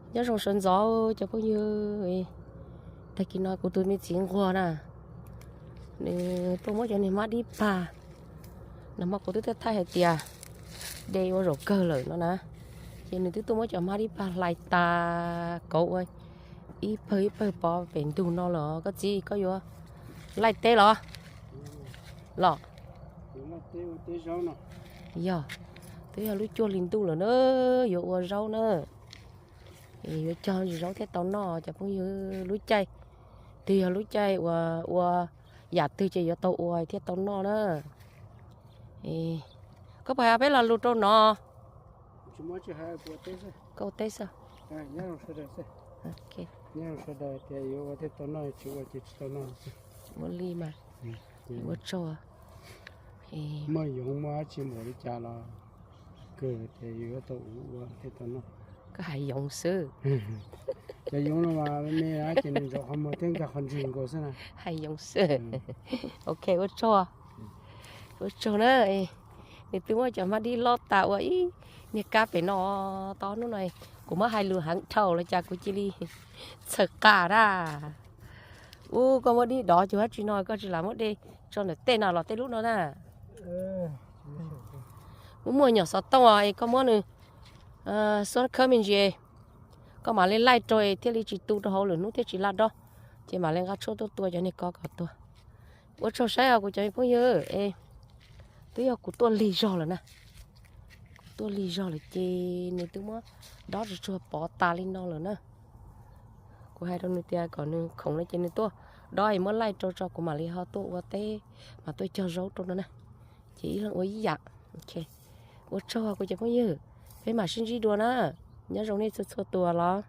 Nyob zoo sawv ntxov cov phooj ywg, tag kis no kuv tus me txiv nquag na, nws tuaj muab cov niag hmab dib pag. Nag hmo kuv twb thaij hais tias de ua zaum kawg lawm no na, ces nws twb tuaj muab cov hmab dib pag hlais tas kauv ua ib pawg ib pawg pov pem ntug no lawm. Koj txiv, koj yuav laij teb los? Los. Yog, twb yog lub cuaj hli ntuj lawm na, yuav ua zaub na. Yuav cog zaub thiaj tau noj cov phooj ywg. Lub caij twg yog lub caij uas ua yam twg ces yuav tau ua thiaj tau noj na. Koj puas hais peb lo lus rau no? Koj ua teb xwb. Ua li mas, ua tsaug. Muaj yoov muaj dab tsi npaum li cas los kawg ces yuav tau ua thiaj tau noj. Koj hais yoov xwb. Cov yoov no mas me me ces nws ntsaum qhov muag thiab nkag qhov ntswg nkaus xwb na. Hais yoov xwb. Ok, ua tsaug. Ua tsaug na. Nws twb muab cov hmab dib lob tas ua ib niag kab pem no tau hnub no. Kuv muab hais lus heev dhau los cas kuv cia li txhawm qas na. Ub, koj muab dib dov cuag dab tsi no koj tsis lam muab de tso ntawm tej no los tej lub no na. Muaj muaj nyuam xov tooj es koj muab nws xuab khawb me ntsis, koj mam li laij rau thiaj li tsis tu rau hauv lwm hnub thiaj tsis laj dob, ces mam li nqa tshuaj tuaj tua cov niag ko kom tuag. Ua tsaug saib os kuv cov me phooj ywg, es twb yog kuv tuaj lig zog lawm na. Kuv tuaj lig zog lawm ces nws twb muab dob tsuag tsuag pov tas li no lawm na. Kuv hais rau nws tias kom nws khoom no ces nws tuaj dob es muab laij rau tso kuv mam li ho tuaj ua teb, mam tuaj cog zaub rau no na. Ces ib leeg ua ib yam. Ua tsaug kuv cov phooj ywg, peb mam sib ntsib dua na. Nyob zoo nej txhua txhua tus los.